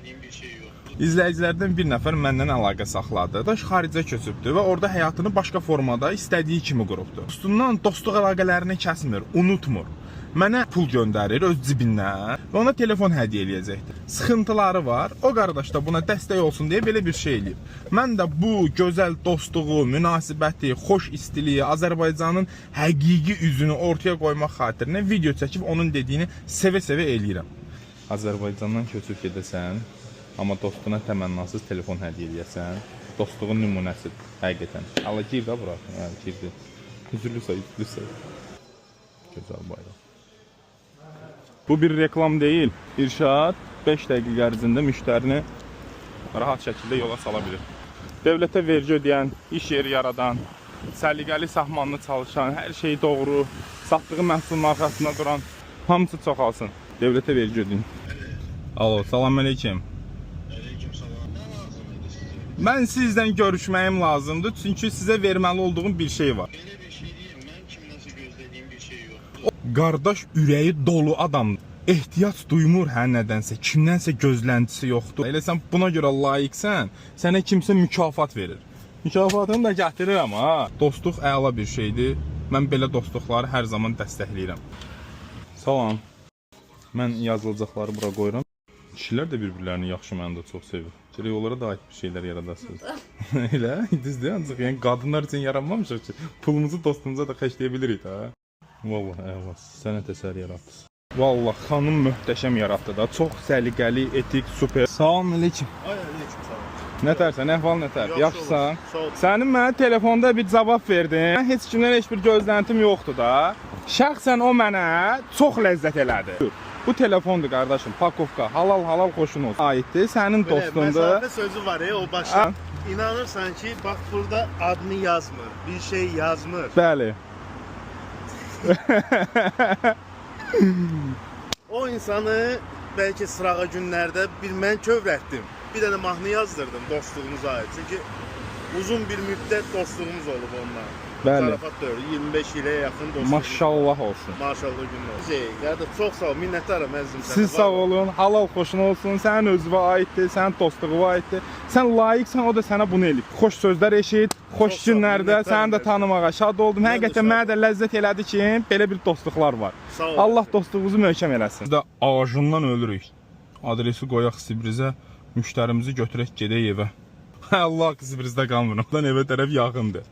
Gözlədiyim bir şey yoxdur. İzləyicilərdən bir nəfər məndən əlaqə saxladı. Daş xaricə köçübdü və orada həyatını başqa formada istədiyi kimi qurubdu. Dostundan dostluq əlaqələrini kəsmir, unutmur. Mənə pul göndərir öz cibindən və ona telefon hədiyyə eləyəcəkdi. Sıxıntıları var. O qardaş da buna dəstək olsun deyə belə bir şey eləyib. Mən də bu gözəl dostluğu, münasibəti, xoş istiliyi, Azərbaycanın həqiqi üzünü ortaya qoymaq xatirinə video çəkib onun dediyini sevə-sevə eləyirəm. Azərbaycandan köçüb gedəsən, amma dostuna təmənnasız telefon hədiyyə eləyəsən, dostluğun nümunəsidir həqiqətən. Allah gir də bura. Hə, girdi. Üzürlü say, üzürlü say. Gözəl bayraq. Bu bir reklam deyil. İrşad 5 dəqiqə ərzində müştərini rahat şəkildə yola sala bilir. Dövlətə vergi ödəyən, iş yeri yaradan, səliqəli sahmanlı çalışan, hər şeyi doğru, satdığı məhsulun arxasında duran hamısı çoxalsın. Dövlətə vergi ödəyin. Alo, salam əleykum. Aleyküm salam. Nə lazım idi sizə? Mən sizlə görüşməyim lazımdır, çünki sizə verməli olduğum bir şey var. Belə bir şey deyim, mən kimdənsə gözlədiyim bir şey yoxdur. Qardaş ürəyi dolu adamdır. Ehtiyac duymur hər nədənsə, kimdənsə gözləntisi yoxdur. Elə sən buna görə layiqsən, sənə kimsə mükafat verir. Mükafatını da gətirirəm ha. Dostluq əla bir şeydir. Mən belə dostluqları hər zaman dəstəkləyirəm. Salam. Mən yazılacaqları bura qoyuram. Kişilər də bir-birlərini yaxşı mənada çox sevir. Gərək onlara da aid bir şeylər yaradasınız. Elə, düzdür, ancaq yəni qadınlar üçün yaranmamışıq ki, pulumuzu dostumuza da xərcləyə bilirik də. Vallahi əla, sənət əsəri yaratdınız. Vallahi xanım möhtəşəm yaratdı da. Çox səliqəli, etik, super. Salam əleykum. Ay aleyküm salam. Nə tərsən, əhval nə tər? Yaxşı Yaxşısan? olsun, sağ ol. Sənin mənə telefonda bir cavab verdin. Mən heç kimdən heç bir gözləntim yoxdur da. Şəxsən o mənə çox ləzzət elədi. Bu telefondur qardaşım, pakovka, halal halal xoşun olsun. Aiddir, sənin Belə dostundur. Məsafə sözü var o başda. Ha. İnanırsan ki, bax burada adını yazmır, bir şey yazmır. Bəli. O insanı bəlkə sırağa günlərdə bir mən kövrətdim. Bir dənə mahnı yazdırdım dostluğumuza aid. Çünki uzun bir müddət dostluğumuz olub onunla. Bəli. Zarafat dövrü 25 ilə yaxın dostluğumuz. Maşallah olsun. Maşallah günlər. Şey, qardaş çox sağ ol, minnətdaram əzizim sənə. Siz Var sağ ol. olun, halal xoşun olsun, sənin özünə aiddir, sənin dostluğuna aiddir. Sən layiqsən, o da sənə bunu eləyib. Xoş sözlər eşit, xoş Çox sağ ol, günlərdə minnətdaram səni də əzizim. tanımağa şad oldum. Mən də Həqiqətən şad mənə də ləzzət elədi ki, belə bir dostluqlar var. Sağ ol. Allah dostluğunuzu möhkəm eləsin. Biz də ağacından ölürük. Adresi qoyaq Sibrizə, müştərimizi götürək gedək evə. Allah Sibrizdə qalmıram. Lan evə tərəf yaxındır.